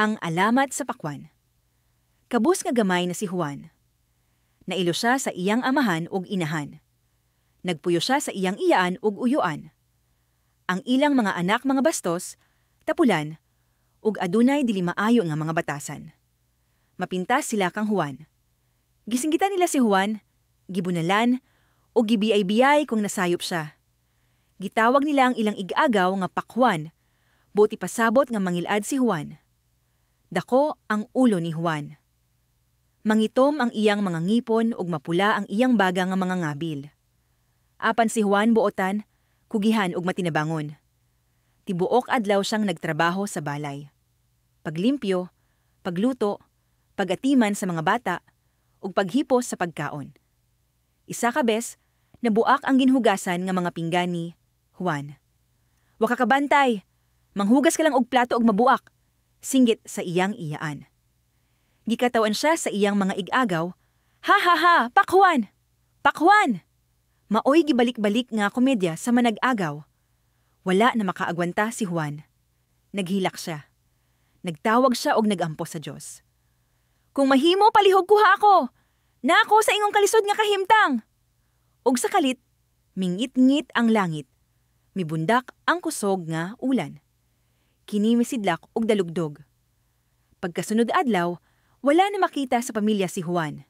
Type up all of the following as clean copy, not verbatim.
Ang Alamat sa Pakwan. Kabus nga gamay na si Juan. Nailo siya sa iyang amahan ug inahan. Nagpuyo siya sa iyang iyaan ug uyuan. Ang ilang mga anak mga bastos, tapulan, ug adunay dili maayo nga mga batasan. Mapintas sila kang Juan. Gisinggitan nila si Juan, gibunalan, ug gibiyay-biyay kung nasayop siya. Gitawag nila ang ilang ig-agaw nga Pakwan, buot ipasabot nga mangilad si Juan. Dako ang ulo ni Juan. Mangitom ang iyang mga ngipon ug mapula ang iyang baga nga mga ngabil. Apan si Juan buotan, kugihan ug matinabangon. Tibuok adlaw siyang nagtrabaho sa balay. Paglimpyo, pagluto, pagatiman sa mga bata, ug paghipos sa pagkaon. Isa ka bes, nabuak ang ginhugasan nga mga pinggan ni Juan. "Wa ka kabantay! Manghugas ka lang og plato ug mabuak," singgit sa iyang iyaan. Gikatawan siya sa iyang mga ig-agaw, "Ha ha ha, Pakjuan! Pakjuan!" Maoy gibalik-balik nga komedya sa manag-agaw. Wala na makaagwanta si Juan. Naghilak siya. Nagtawag siya og nagampo sa Dios. "Kung mahimo, palihog kuha ako! Naa ko sa ingong kalisod nga kahimtang!" Og sa kalit, mingit-ngit ang langit. Mibundak ang kusog nga ulan. Kini misidlak og dalugdog. Pagkasunod adlaw, wala na makita sa pamilya si Juan.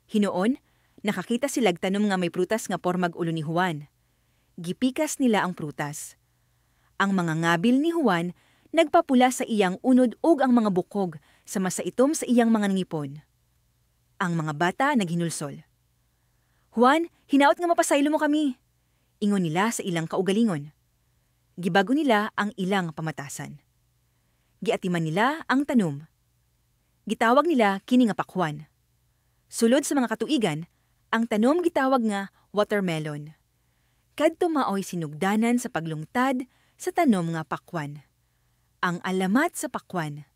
Hinuon, nakakita silag tanom nga may prutas nga pormag ulo ni Juan. Gipikas nila ang prutas. Ang mga ngabil ni Juan nagpapula sa iyang unod ug ang mga bukog sama sa itom sa iyang mga ngipon. Ang mga bata naghinulsol. "Juan, hinaot nga mapasaylo mo kami," ingon nila sa ilang kaugalingon. Gibago nila ang ilang pamatasan. Giatiman nila ang tanom. Gitawag nila kini nga Pakwan. Sulod sa mga katuigan, ang tanom gitawag nga watermelon. Kadto maoy sinugdanan sa paglungtad sa tanom nga pakwan. Ang Alamat sa Pakwan.